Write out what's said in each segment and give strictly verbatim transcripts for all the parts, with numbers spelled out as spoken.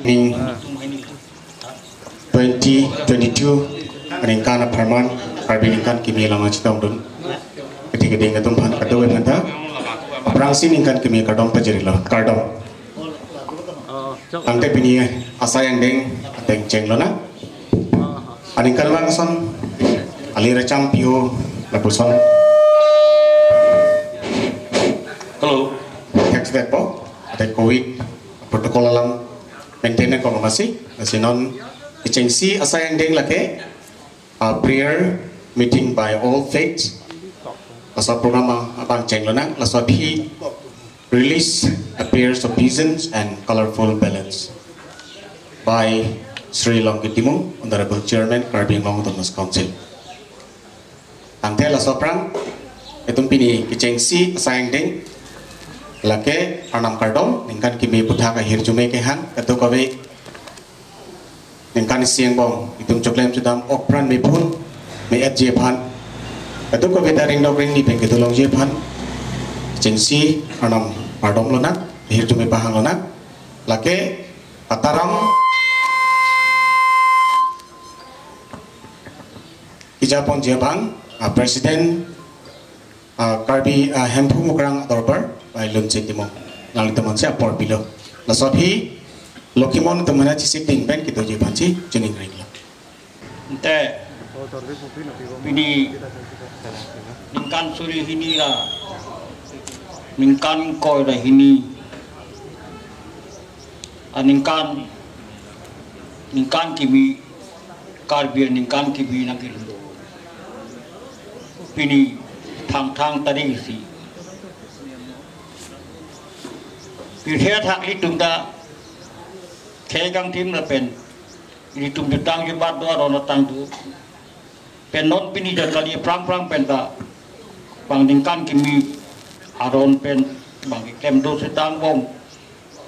Ning twenty twenty-two aningkan apharman Karbi ningkan kimi along chetongdun. Kethek keding atum aphan kadokave aphanta aphrangsi ningkan kimi kardom pajirlo, kardom. Tangte pini asai angdeng ateng chenglonang. Aningkan vang ason, ali racham piho lapuson. Hello. Teks detpo, ate covid protocol alam maintain ko masi, lasi non kechengsi asai angdeng lake, uh, prayer meeting by all faiths. Laso program abang chenglonang, laso aphi release a pairs of peasants and colorful balloons by Shri Longkit Timung, Honorable Chairman, Karbi Anglong Autonomous Council. Tangte laso aphrang, itum pini kechengsi asai angdeng lake arnam kardom, ningkan kimi aputhak ahirjume kehang kadokave, ningkan isi angbong itum choklem chodam ok pran mephun me-etji aphan, kadokave ta ringdok ringni pen kedolongji aphan kechengsi arnam kardom lonang, ahirjume pahang lonang. Lake kataram kejaponji abang, ah, President, ah, Karbi, ah, Hemphu Mukrang Dorbar, Bai Lunse Timung, nanglitum aphansi apor pilo. Laso aphi Lokhimon atum aphan chesik ding pen kedoji aphansi chuning ringlo. Ante pini ningkan suri hini ra ningkan koi ra hini aningkan, ningkan kimi, Karbi aningkan kimi nangkilo. Pini Thangthang tarik isi. Pirthe athak ilitum ta khei kangthim lapen ilitum jutang jubat do, aron atang do. Pen non pini jan kali aphrang aphrang penta bang ningkan kimi aron pen bang keklem do setang bom.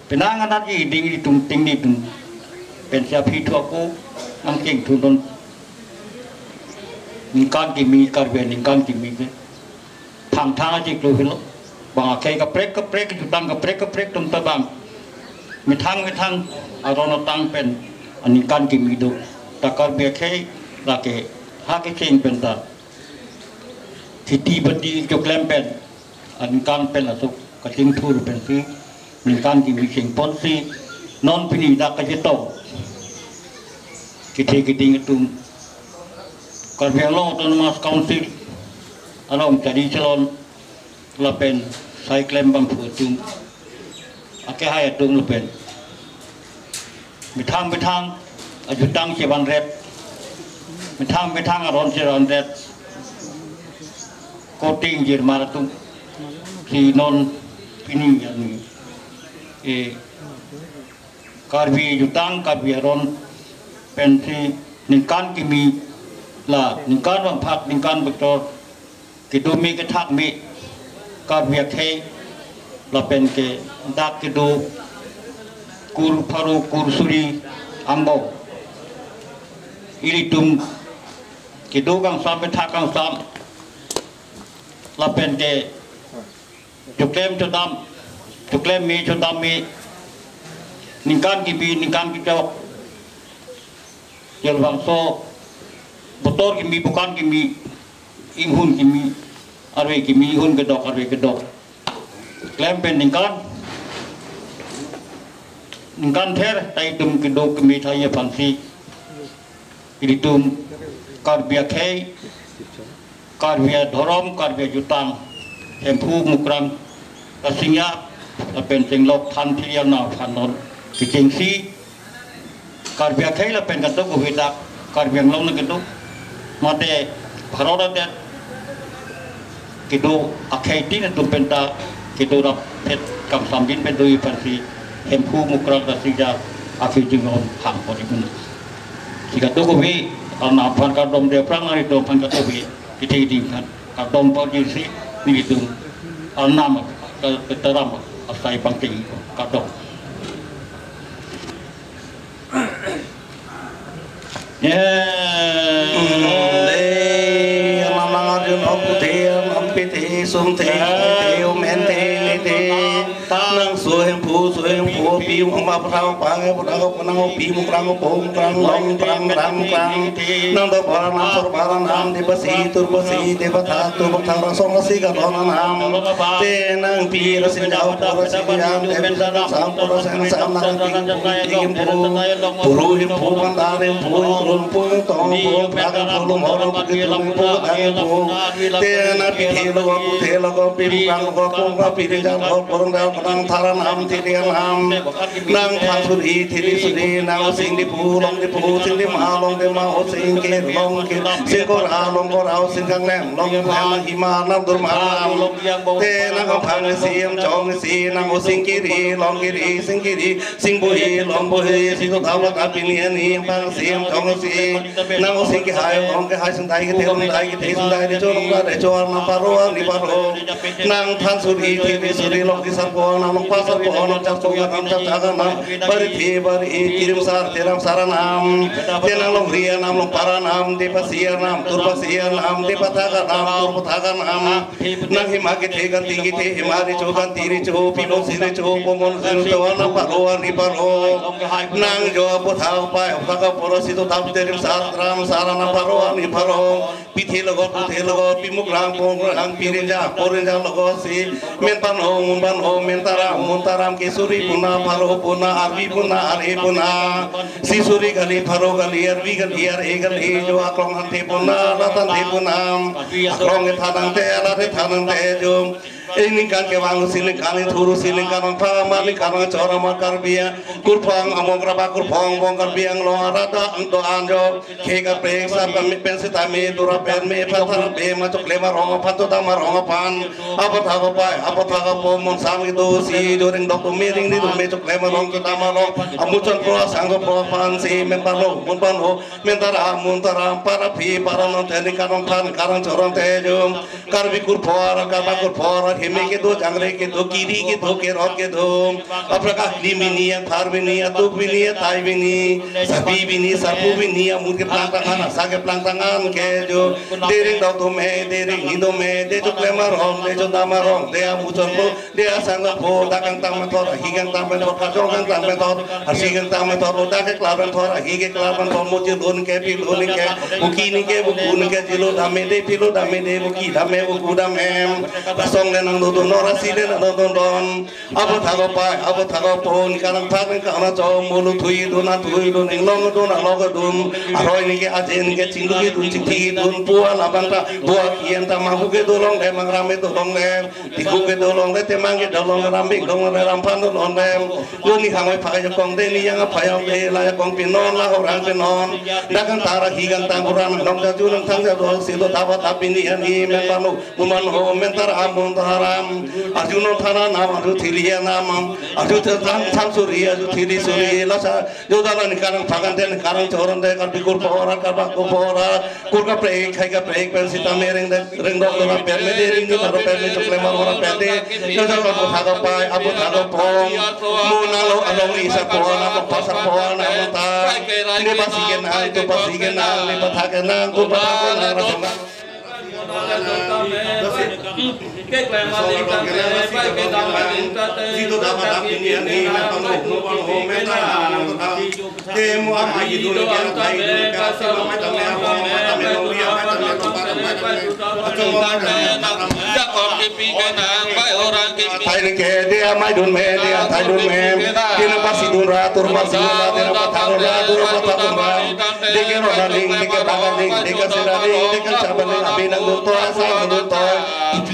Penang anat keding ilitum ting ilitum pensi aphi thu ako nangkeng thu non ningkan kimi, Karbi ningkan kimi ke Thangthang achiklo helo. Bang akhei kaprek kaprek, jutang kaprek kaprek atum ta bang methang methang aron atang pen aningkan kimi do. Ta Karbi akhei lake ha kecheng penta kheti bati choklem pen aningkan pen asok kachingthur pensi ningkan kimi chengponsi non pini dak kachetong kethe keding atum Karbi Anglong Autonomous Council along chari chelon lapen sai klem bangphu atum akehai atum lapen methang methang ajutang chevanret, methang methang aron chevanret, koting jirmar atum si non pini ani, eh, Karbi jutang Karbi aron pensi ningkan kimi la ningkan vangphak ningkan bechor kedo me kethak me Karbi akhei lapen ke dak kedo kur pharo kur suri angbong ilitum kedo kangsam kethak kangsam lapen ke choklem chodam, choklem me chodam me ningkan kimi ningkan kechok, jolbangso botor kimi bukan kimi, inghun kimi arve kimi, inghun kedok arve kedok klem pen ningkan ningkan ther ta itum kedo kimi thai aphansi ilitum Karbi akhei, Karbi adhorom, Karbi ajutang, Hemphu Mukrang Rasinja lapen Chenglok Thanthiri arnam aphan non kechengsi Karbi akhei lapen kadokave dak Karbi Anglong nangkedo mate Bharat adet kedo akhei tin atum penta kedo rapet kamsam din pen doji aphansi Hemphu Mukrang Rasinja aphi jingom hang pori pun. Si kadokave Arnam aphan kardom, de aphrang nangtum aphan katobi, kethe kethe aphan kardom pajirsi nelitum arnam ke-, ketaram asai pangting kardom. Ye. Hmm, de, arnam arjun hok puthe, arnam pethe, sumthe, puthe, umenthe, lethe. Nang so hemphu, so hemphu, pi, ma, phrang, pang, phrang, phrang, pi, mukrang, pong, krang, long, krang, rang, krang. Nang do para nam, sor para nam, depasi, turpasi, depatha, turpatha, rangsong rasi kadon anam. Te nang pi, rasin jau, pura sin jam, te pi, sang, pura sang, sam, nang pi, pi, pi, pi, pu. Puru hemphu, pandar hemphu, krun hemphu, tong hemphu, prak hemphu, lumhor hemphu, kitung hemphu, kadang hemphu. Te nang pithe logo, puthe logo, pimprang logo, pongpa pirinjang logo, porong dal, kadang thara nam, thiri nam. Nang than suri, thiri suri, nang osing dipu, long dipu, sing dima, long dima, osing ke, long ke, sing kora, long kora, osing kanglem, long kanglem, hima nam durma nam. Te nang kamphang isi, amchong isi, nang osing kiri, long kiri, sing kiri, sing bohi, long bohi, si to thawa ta pini ani, pang si, amchong si. Nang osing kehai, long kehai, sing dai kethe, long dai kethe, sing dai recho, long dai recho, arnam paro, arni paro. Nang than suri, thiri suri, long kisar po, nang long pasar po, nang chak chok, nang chak chak, nang bari thi, bari kirim sar, thiram sar nam. Te nang long ri nam, long para nam, depasi nam, turpasi nam, depatha nam, turpatha nam. Nang hima kethe kanti kethe, hima recho kanti recho, pimon si recho, pomon si recho, arnam paro, arni paro. Nang jo aphuthak apai, aphuthak aporo si to thap terim sar tram sar, arnam paro, arni paro. Pithe logo, puthe logo, pimukrang, pongkrang, pirinja, porinja logo si. Men pano, mun pano, men taram, mun taram, ke suri puna, paro puna, arvi puna, are puna. Si suri kali, paro kali, arvi kali, are kali, jo aklong hante puna, rat hante puna. Aklong kethan nangte, rat kethan nangte, jo. Iningkan kevang si ningkan, ithuru si ningkan, angpha ma ningkan, angchor ma Karbi, kurphong among raba kurphong, bong Karbi Anglong arada, angdo anjo, khei kaprek, sap kami pen sitame, dura pen me, phathar pe, ma chokle ma rong aphan, to dam ma rong aphan, aphuthak apai, aphuthak apo, mon sam kedo si, jo ring dok to me, ring di to me, chokle ma rong, to dam ma rong, amuchon pro, sang pro aphan si, men pano, mun pano, men taram, mun taram, para phi, para nonte, ningkan angphan, karang choron te, jo. Karbi kurphor, Karbi kurphor, heme kedo, jangre kedo, kiri kedo, kerot kedo. Aphrang akli bini, angphar bini, atuk bini, athai bini, sabi bini, sarpo bini, amut keplang tangan, asa keplang tangan ke jo. Dering dok dome, dering ni dome, de chokle ma rong, de chodam ma rong, de amuchon po, de asang po, dak kangtang methot, ahi kangtang methot, kachong kangtang methot, arsi kangtang methot, dak keklar methot, ahi keklar methot, muchilun ke, pilun ke, buki ni ke, buku ni ke, chilo dame de, pilo dame de, buki dame, buku dame. Rasong le nangdodun, rasi le nangdodun. Aphuthak apai, aphuthak apo, ningkan angphak, ningkan angchong, mulu thuidun, athuidun, inglong dun, along dun. Aroi ni ke, ajen ke, chinglu kedun, chingthi kedun, pu alabang ta, pu akian ta, manghu kedo longle, mangram kedo longle. Tiku kedo longle, temang kedo longle, rambing longle, ramphan do longle. Lo ni hangoi phai jakong de, ni yang aphai jakong de, la jakong pinon, la horang pinon. Dak kangtang ra hi kangtang, kurang nong jaju nang thang jadu, si to thapa thap pini ani, men pano, mun pano, men taram, mun taram. Arju non thana nam, arju thili nam, arju than, than suri, arju thili suri, lasa. Jo dala ningkan angphak ante, ningkan angchor ante, Karbi kurphor, Karbi kurphor, kur kaprek, khei kaprek, pen sitame ring de, ring dok dora pen me de, ring ni dora pen me, chokle ma dora pen de. Jo dala aphuthak apai, aphuthak apo. Mo nang lo along ri sa po, nang lo pasar po, nang lo ta. Depasi ke nang, turpasi ke nang, depatha ke nang, turpatha ke nang, rasong nang. Thai ni ke, dia mai dun me, dia thai dun me. Dia na pasi dun ra, turpasi dun ra, dia na patha dun ra, turpatha dun ra. Deke rona ling, deke banga ling, deke sira ling, deke chaba ling, abi nangdun toi, asai nangdun toi.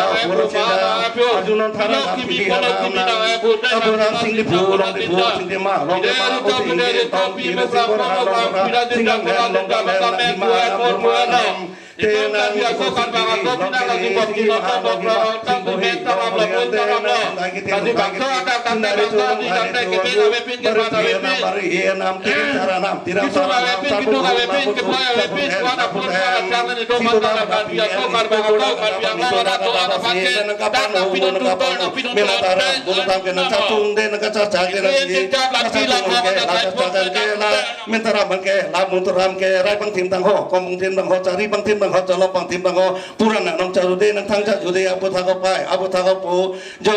Arjun Thara, Kimi Polo, Kimi Nang, Abu Ram Singh Diphu, Long Diphu, Singdema, Longgema, Oti Ingge, Tong Ingge, Singkora, Longgora, Singkang Len, Longgora Len, Nangkima, Nangkor, Nangkor, Nang, Tenang, Singkora, Longgora, Singkora, Singkora, Singkora, Singkora, Singkora, Singkora, Singkora, Singkora, Singkora, Mentaram ke, la Mutaram ke, Rai Pangthim tang ho, Kom Pangthim tang ho, Chari Pangthim tang ho, Chalom Pangthim tang ho, Puran nang nong chajude, nang thang chajude, apu thak apai, apu thak apu, jo,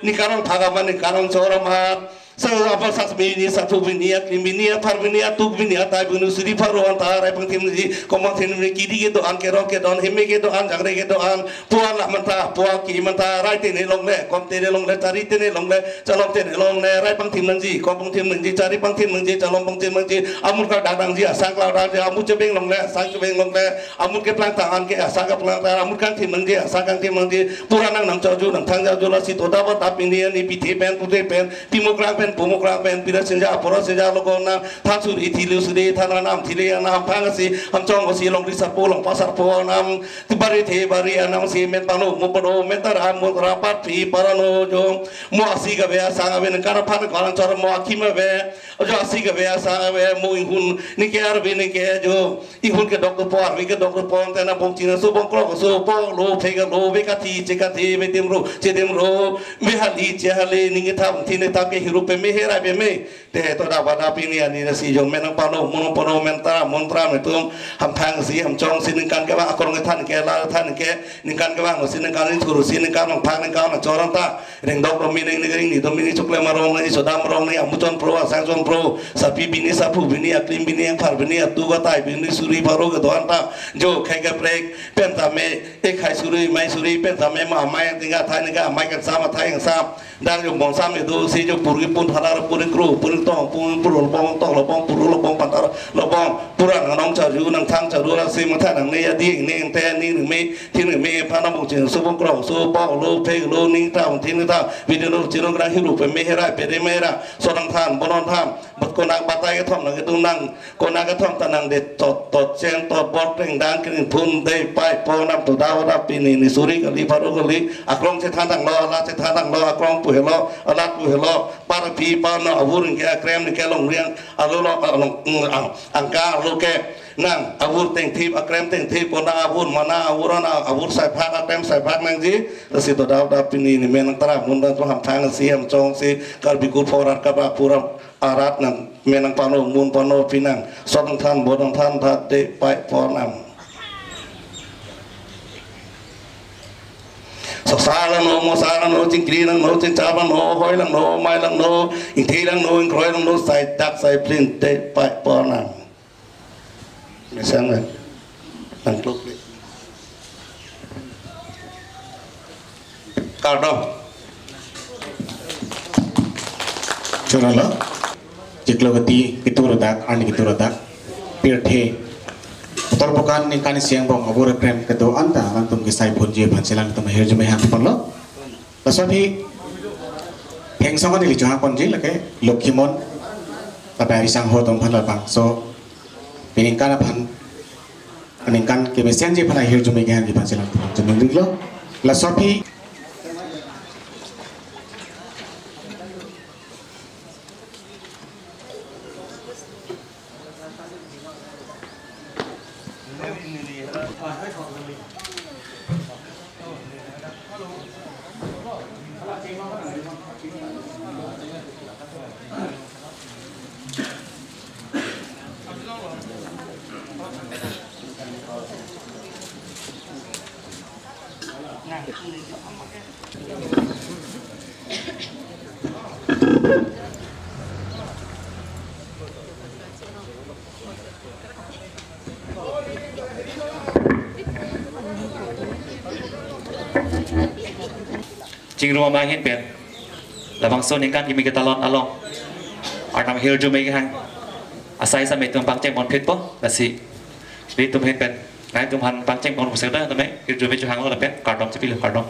ningkan arong thak amat, ningkan arong chor amat. Sa apa sas bini, satu bini, aklim bini, aphar bini, atuk bini, atai bini, suri pharo anta, Rai Pangthim ji, Kom Pangthim ji, kidi kedo-an, kerok kedo-an, heme kedo-an, jangre kedo-an, puan la manta, puan ki manta, Rai tene longle, Kom tene longle, Chari tene longle, Chalom tene longle, Rai Pangthim nangji, Kom Pangthim nangji, Chari Pangthim nangji, Chalom Pangthim nangji, amul kardang dangji, asang kardang dangji, amul chebeng longle, asang chebeng longle, amul keplang tang-an ke, asang keplang tang, amul kangthim nangji, asang kangthim nangji, puran nang nang chaju, nang thang chaju, lasi to dawa dap ini, ani pithe pen, puthe pen, pimuklang pen, pumuklang pen, pira senja, apora senja, logo nang, than suri, thilu suri, than anam, thili anam, phang si, hamchong si, longri sarpo, longpa sarpo anam, tibari the, bari anam si, men pano, mo pano, men tara, mo tara, pat phi, parano jo, mo asi kave, asang ave, nang karaphan, kalang chor, mo akhim ave, jo asi kave, asang ave, mo inghun, ningke arve, ningke jo, inghun kedok dopo, arve kedok dopo, tena bong china so bong krok so po, lo phe ke lo, ve kathi, che kathi, ve tim ro, che tim ro, ve hali, che hali, ning thap, thin thap ke hirup peme, herai peme. Te to dawa dap ini ani nasi jo men nang pano, mo nang pano, men tara, mo tara, men tum, hamphang si, hamchong si, ningkan kevang akorong than ke, la than ke, ningkan kevang si, ningkan ning thuru si, ningkan nang phang, ningkan nang chor anta, reng dok domi ning, ning ring ni domi ning, chukle marong ni, chodam rong ni, amuchon pro, asang chon pro, sapi bini, saphu bini, aklim bini, angphar bini, atuk atai bini, suri pharo kedo-an ta, jo khai kaprek, pen tame, ekhai suri, mai suri, pen tame, ma mai tingga thai ningga, mai kangsam, athai kangsam, dar jo bongsam edo, si jo purgi pun thalar, pun kru, pun tong, pun pur lobong, tong lobong, pur lobong, pantar lobong, puran nang chaju, nang thang chaju, la si matha nang ne ya ding, ne te, ni me, thin me, phana bong ching, so bong krok, so po, lo phe, lo ning ta, thin ta, video lo, chino gra hirup peme, herai peme, herai, so nang than, bonon than, bat ko nang batai kethom nang ketung nang, ko nang kethom ta nang de tot, tot cheng, tot bor, teng dang, kring phun, de pai, po nam to dawa dap ini, ni suri kali, pharo kali, akrong chethan tanglo, alat chethan tanglo, akrong pu helo, alat pu helo, par phi, par no, avur ke, akrem ke, long riang, alo lo, along, mm, ang, angka, alo ke, nang, avur tengthip, akrem tengthip, ko nang avur, mana avur, na avur, sai phak, akrem sai phak nangji, lasi to dawa dap ini, ni men nang tara, mun dan to hamphang si, hamchong si, Karbi kur phorat ka ba pura, Arat nang menang pano, mun pano pinang, sot nang than, bo nang than, tha te pai ponam. Sosar langno, mosar langno, chingkri langno, chingchap langno, hoi langno, mai langno, ingthi langno, ingkroi langno, sai dak sai plin te pai ponam. Mesang lang. Nangklok le. Kardom. Chorolo. Chiklo keti ketur dak, ani ketur dak. Pirthe. Torpokan ningkan isi angbong abur krem kedo anta alangtum kesai ponji aphan si alangtum ahirjume hangponlo. Laso aphi thengsong an ili chohang ponji lake Lokhimon lapen arisangho atum aphan labangso peningkan aphan, peningkan kemesenji aphan ahirjume kehangji aphan si alangtum choningri lo. Laso aphi Chingrum amei ahin pen labangso ningkan kimi ketalon along Arnam ahirjume kehang asai same atum pangcheng ponphitpo, lasi nelitum ahin pen nangtum aphan pangcheng pon pusi ta tame ahirjume chohanglo lapen kardom chipilo, kardom.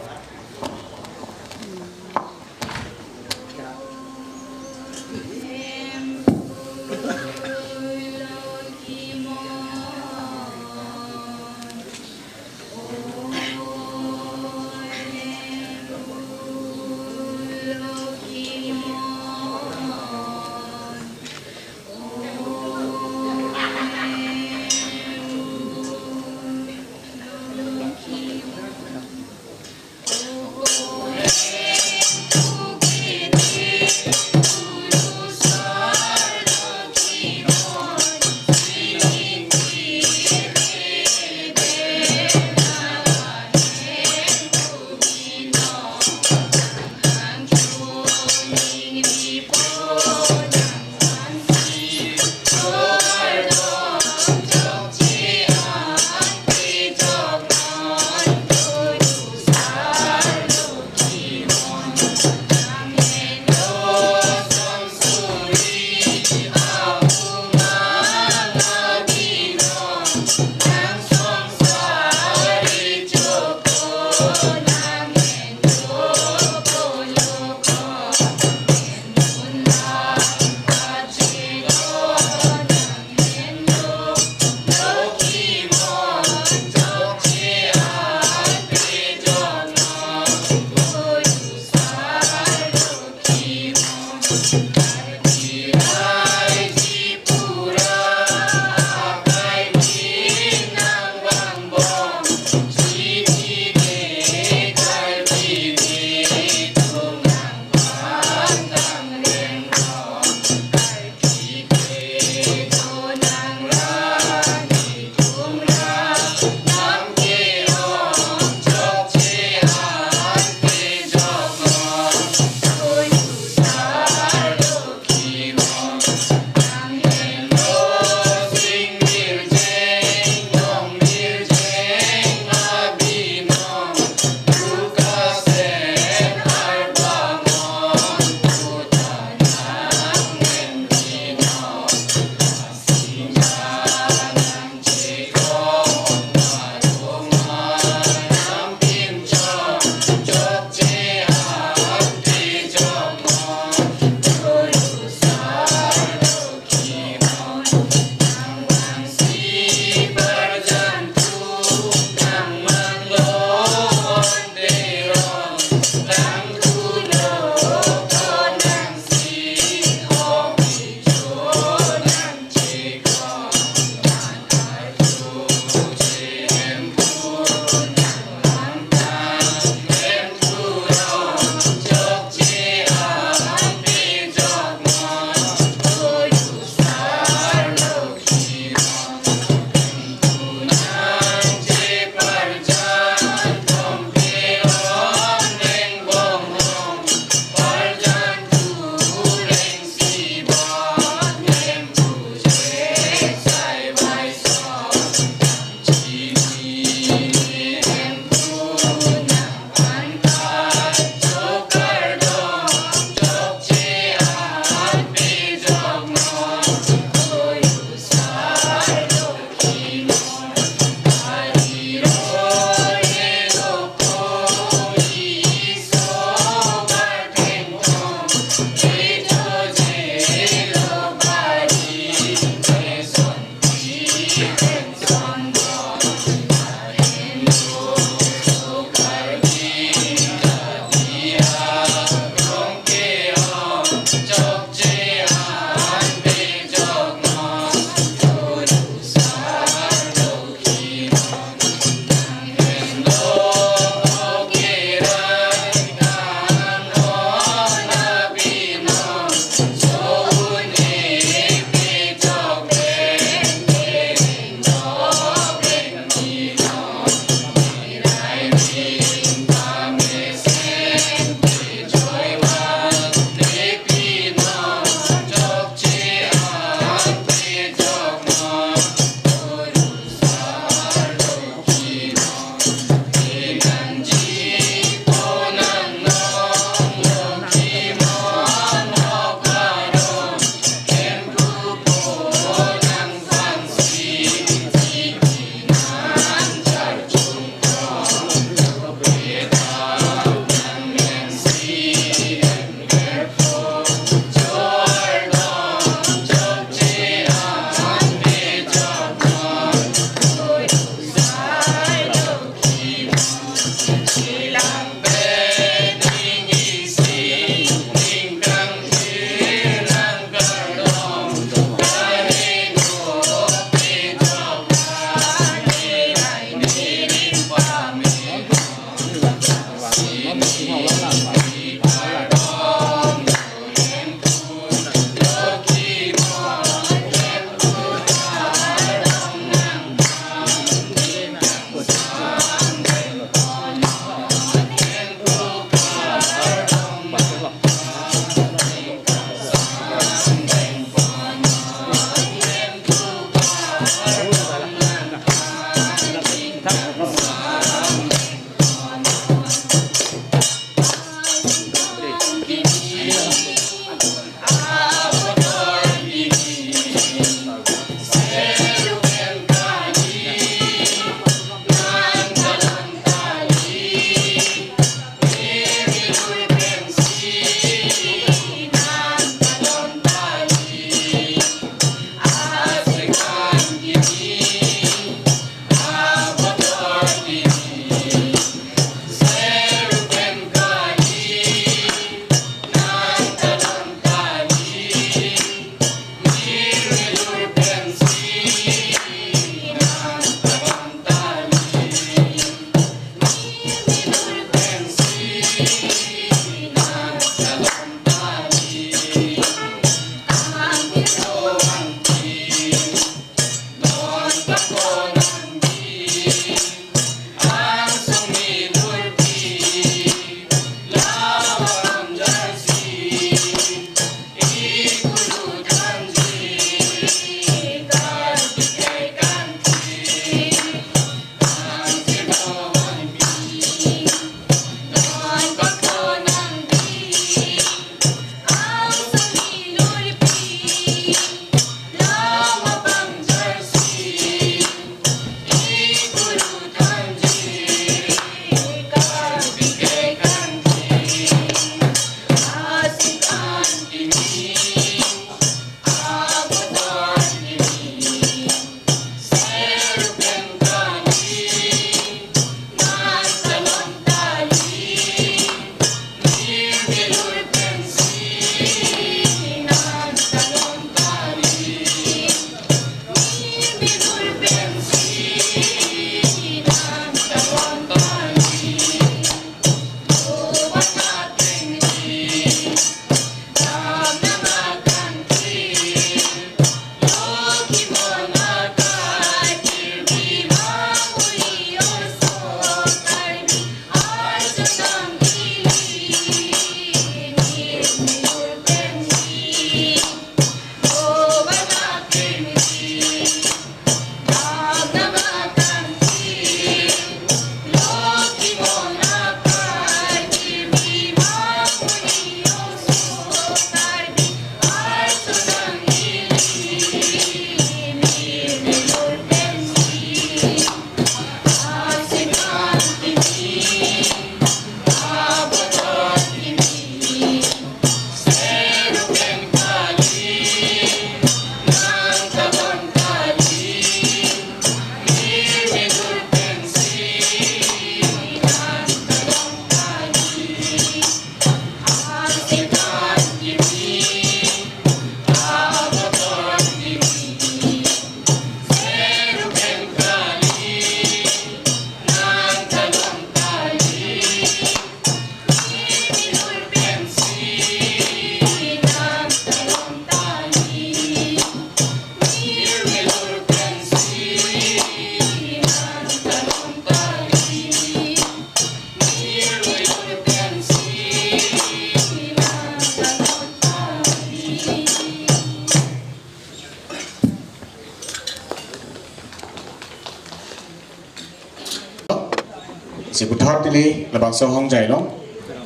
Si puthot ili labangso ahongjai along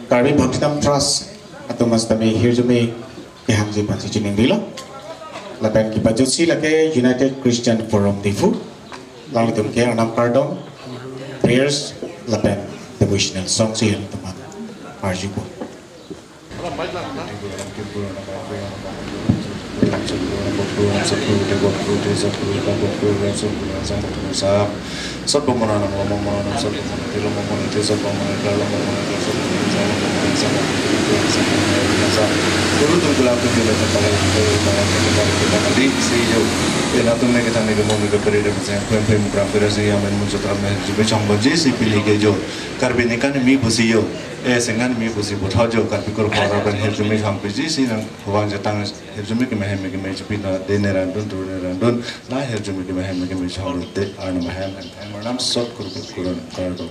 Karbi Bhaktiram Trust atum sitame hirjume kehangji aphansi chiningrilo. Lapen kepajutsi lake United Christian Forum Diphu. Alanglitum ke arnam kardom, prayers lapen devotional song si alanglitum aphan arjupo. Karbi ningkan mi pusi yo, eh, sengkan mi pusi puthot yo, Karbi kur khora pen hirjume hangpiji si nang vang jatang hirjume keme hem keme chepina de ne randun, tur ne randun, la hirjume keme hem keme chong rute, arnam hem hem hem arnam sot kurkut kurun kardom.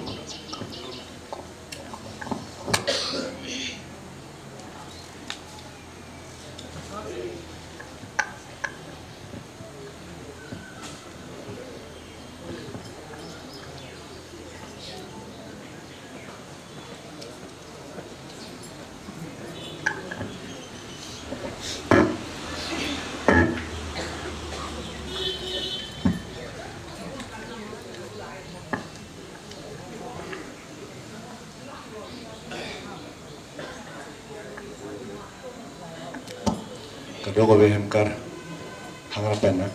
Kadokave hem karhang ra pen na.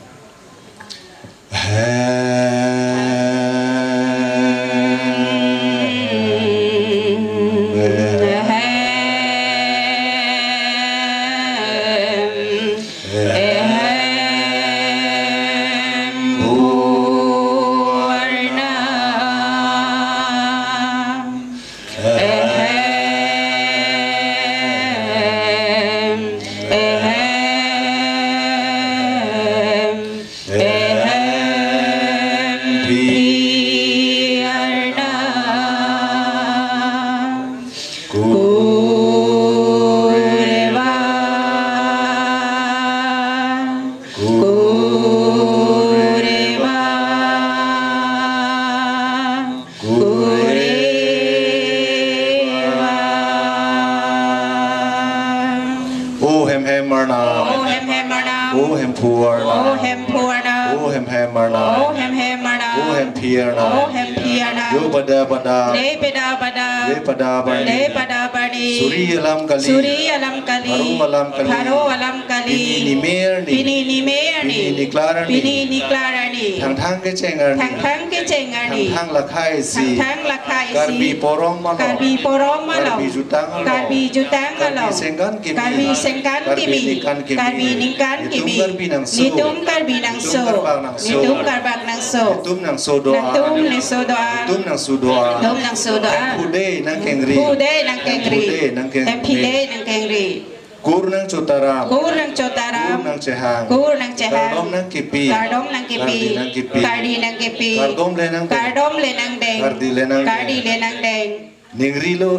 O hem hem arnam. O hem hem arnam. O hemphu arnam. O hemphu arnam. O hem hem arnam. O hem hem arnam. O hemphi arnam. O hemphi arnam. Jo pada pada. De pada pada. De pada pada. De pada pada. Suri alam kali. Suri alam kali. Pharo alam kali. Pharo alam kali. Pini nime arni. Pini nime arni. Pini niklar arni. Pini niklar arni. Thangthang kecheng arni. Thangthang kecheng arni. Thangthang lakha isi. Thangthang lakha isi. Karbi porom along. Karbi porom along. Karbi jutang along. Karbi jutang along. Karbi sengkan kimi. Karbi sengkan kimi. Karbi ningkan kimi. Karbi ningkan kimi. Netum Karbi nangso. Netum Karbi nangso. Netum Karbak nangso. Netum karbak nangso. Netum nangso doa. Netum nangso doa. Netum nangso doa. Netum nangso doa. Hemphu de nangkengri. Hemphu de nangkengri. Hemphu de nangkengri. Hemphu de nangkengri. Kur nang chotaram. Kur nang chotaram. Kur nang chehang. Kur nang chehang. Kardom nang kepi. Kardom nang kepi. Kardi nang kepi. Kardi nang kepi. Kardom le nang deng. Kardom le nang deng. Kardi le nang deng. Kardi le nang deng. Ningri lo,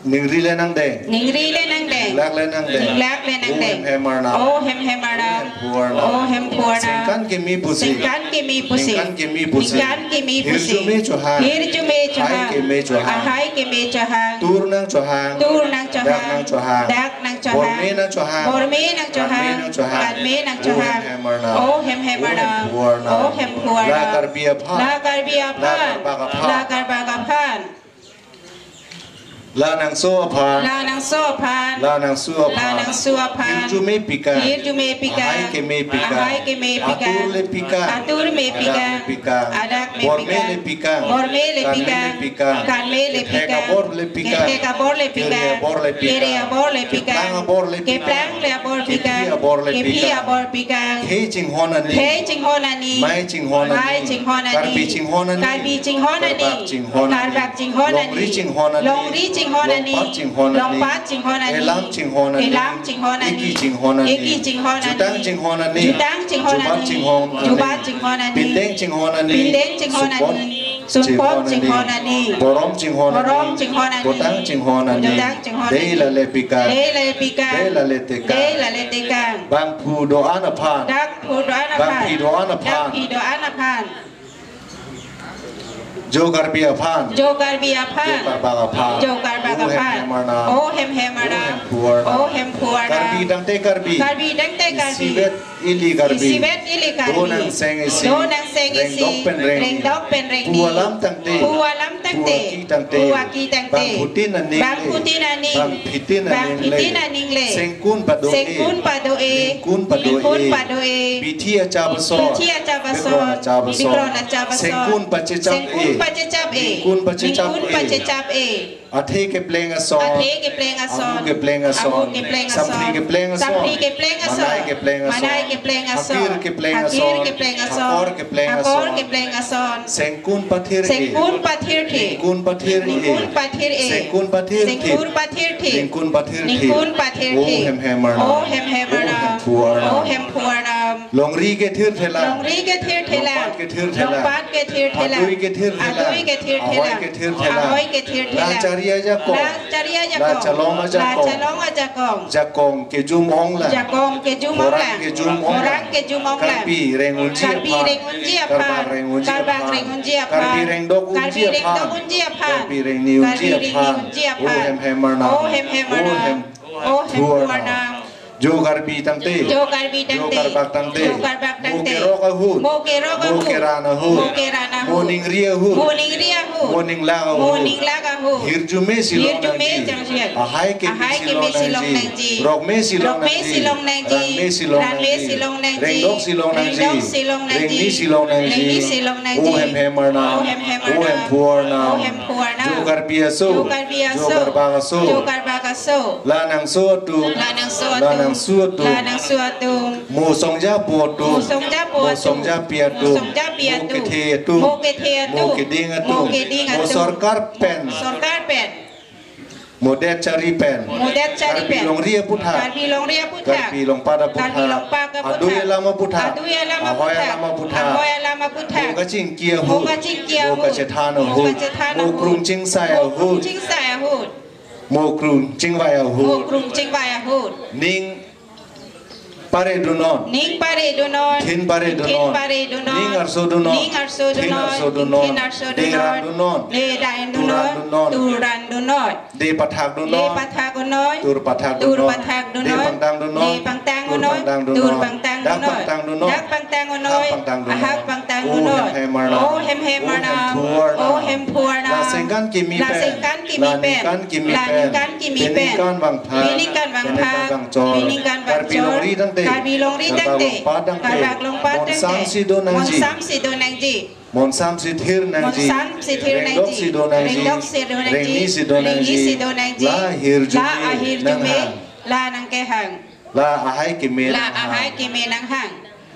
ningri le nang deng. Ningri le nang deng. Ninglak le nang deng. Ninglak le nang deng. O hem hem arnam. O hem hem arnam. O hem hem arnam. O hem hem arnam. Sengkan kimi pusi. Sengkan kimi pusi. Ningkan kimi pusi. Ningkan kimi pusi. Hirjume chohang. Hirjume chohang. Ahai kimi chohang. Ahai kimi chohang. Tur nang chohang. Tur nang chohang. Dak nang chohang. Dak nang chohang. Borme nang chohang. Borme nang chohang. Kanme nang chohang. Kanme nang chohang. O hem hem arnam. O hem hem arnam. O hem hem arnam. O hem hem arnam. La Karbi aphan. La Karbi aphan. La Karbak aphan. La Karbak aphan. La nangso aphan. La nangso aphan. La nangso aphan. La nangso aphan. Hirjume pikang. Hirjume pikang. Ahai keme pikang. Ahai keme pikang. Atur le pikang. Atur me pikang. Adak me pikang. Adak me pikang. Borme le pikang. Borme le pikang. Kanme le pikang. Kanme le pikang. Kethek abor le pikang. Kethek abor le pikang. Kere abor le pikang. Kere abor le pikang. Keplang abor le pikang. Keplang le abor pikang. Kephi abor le pikang. Kephi abor pikang. Khei chinghon ani. Khei chinghon ani. Mai chinghon ani. Mai chinghon ani. Karbi chinghon ani. Karbi chinghon ani. Karbak chinghon ani. Karbak chinghon ani. Longri chinghon ani. Longri chinghon ani. Longpat chinghon ani. Longpat chinghon ani. Elam chinghon ani. Elam chinghon ani. Eki chinghon ani. Eki chinghon ani. Jutang chinghon ani. Jutang chinghon ani. Jubat chinghon ani. Jubat chinghon ani. Pindeng chinghon ani. Pindeng chinghon ani. Supon chinghon ani. Supon chinghon ani. Borom chinghon ani. Borom chinghon ani. Botang chinghon ani. Botang chinghon ani. Dei lale pikang. Dei lale pikang. Dei lale tekang. Dei lale tekang. Bangphu do-an aphan. Bangphu do-an aphan. Bangphi do-an aphan. Bangphi do-an aphan. Jo Karbi aphan. Jo Karbi aphan. Jo Karbak aphan. Jo Karbak aphan. O hem hem arnam. O hem hem arnam. O hem hem arnam. O hem hem arnam. Karbi tangte Karbi. Karbi tangte Karbi. Isivet ili Karbi. Isivet ili Karbi. Do nang seng isi. Do nang seng isi. Rengdok pen rengni. Rengdok pen rengni. Pu alam tangte. Pu alam tangte. Pu aki tangte. Pu aki tangte. Bangphutin aning le. Bangphutin aning le. Bangphitin aning le. Bangphitin aning le. Sengkun pado-e. Sengkun pado-e. Ningkun pado-e. Ningkun pado-e. Bithi achap ason. Bithi achap ason. Bikron achap ason. Bikron achap ason. Sengkun pachechap-e. Sengkun pachechap-e. Ningkun pachechap-e. Ningkun pachechap-e. Athe kepleng ason. Athe kepleng ason. Amu kepleng ason. Amu kepleng ason. Sampri kepleng ason. Sampri kepleng ason. Manai kepleng ason. Manai kepleng ason. Hakir kepleng ason. Hakir kepleng ason. Hakor kepleng ason. Hakor kepleng ason. Sengkun pathir-e. Sengkun pathir-e. Ningkun pathir-e. Ningkun pathir-e. Sengkun pathir-e. Sengkun pathir-e. Ningkun pathir-e. Ningkun pathir-e. O hem hem arnam. O hem hem arnam. O hem phu arnam. O hem phu arnam. Longri kethirthelang. Longri kethirthelang. Longpat kethirthelang. Longpat kethirthelang. Adui kethirthelang. Adui kethirthelang. Ahoi kethirthelang. Ahoi kethirthelang. La chari ajakong. La chari ajakong. La chalong ajakong. La chalong ajakong. Jakong kejum onglang. Jakong kejum onglang. Khorang kejum onglang. Khorang kejum onglang. Karbi reng unji aphan. Karbi reng unji aphan. Karbak reng unji aphan. Karbak reng unji aphan. Karbi rengdok unji aphan. Karbi rengdok unji aphan. Karbi rengni unji aphan. Karbi rengni unji aphan. O hem hem arnam. O hem hem arnam. O hem O hem phu arnam. Phu arnam. Jo Karbi tangte. Jo Karbi tangte. Jo Karbak tangte. Jo Karbak tangte. Mo kerok ahut. Mo kerok ahut. Mo keran ahut. Mo keran ahut. Mo ningri ahut. Mo ningri ahut. Mo ninglak ahut. Mo ninglak ahut. Hirjume si long nangji. Hirjume si long nangji. Ahai keme si long nangji. Ahai keme si long nangji. Rokme si long nangji. Rokme si long nangji. Ranme si long nangji. Ranme si long nangji. Rengdok si long nangji. Rengdok si long nangji. Rengni si long nangji. Rengni si long nangji. O hem hem arnam. O hem hem arnam. O hem phu arnam. O hem phu arnam. Jo Karbi aso. Jo Karbi aso. Jo Karbak aso. Jo Karbak aso. La nangso atum. La nangso atum. La nangso atum. La nangso atum. Mo songja po atum. Mo songja po atum. Mo songja pi atum. Mo songja pi atum. Mo kethe atum. Mo kethe atum. Mo keding atum. Mo keding atum. Mo sorkar pen. Mo sorkar pen. Mo det chari pen. Mo det chari pen. Karbi longri aputhak. Karbi longri aputhak. Karbi longpat aputhak. Karbi longpat aputhak. Adui alam aputhak. Adui alam aputhak. Ahoi alam aputhak. Ahoi alam aputhak. Mo kachingki ahut. Mo kachingki ahut. Mo kachethan ahut. Mo kachethan ahut. Mo krung chingsai ahut. Mo krung chingsai ahut. Mo krung chingvai ahut. Mo krung chingvai ahut. Ning pare dunnon. Ning pare dunnon. Thin pare dunnon. Thin pare dunnon. Ning arso dunnon. Ning arso dunnon. Thin arso dunnon. Thin arso dunnon. Dei ran dunnon. Dei ran dunnon. Tur ran dunnon. Tur ran dunnon. Dei pathak dunnon. Dei pathak dunnon. Tur pathak dunnon. Tur pathak dunnon. Dei pangtang dunnon. Dei pangtang dunnon. Tur pangtang dunnon. Tur pangtang dunnon. Dak pangtang dunnon. Dak pangtang dunnon. Ahak pangtang dunnon. Ahak pangtang dunnon. O hem hem arnam. O hem hem arnam. O hem phu arnam. O hem phu arnam. La sengkan kimi pen. La sengkan kimi pen. La ningkan kimi pen. La ningkan vangphan. La ningkan vangphan. La ningkan vangchor. La ningkan vangchor. Karbi longri tangte. Karbi longri tangte. Karbak longpat tangte. Karbak longpat tangte. Mon samsi do nangji. Mon samsi do nangji. Mon samsi thir nangji. Mon samsi thir nangji. Rengdok si do nangji. Rengdok si do nangji. Rengni si do nangji. Rengni si do nangji. La ahirjume. La ahirjume. Nanghang. La nangkehang. La ahai keme nanghang. La ahai keme nanghang.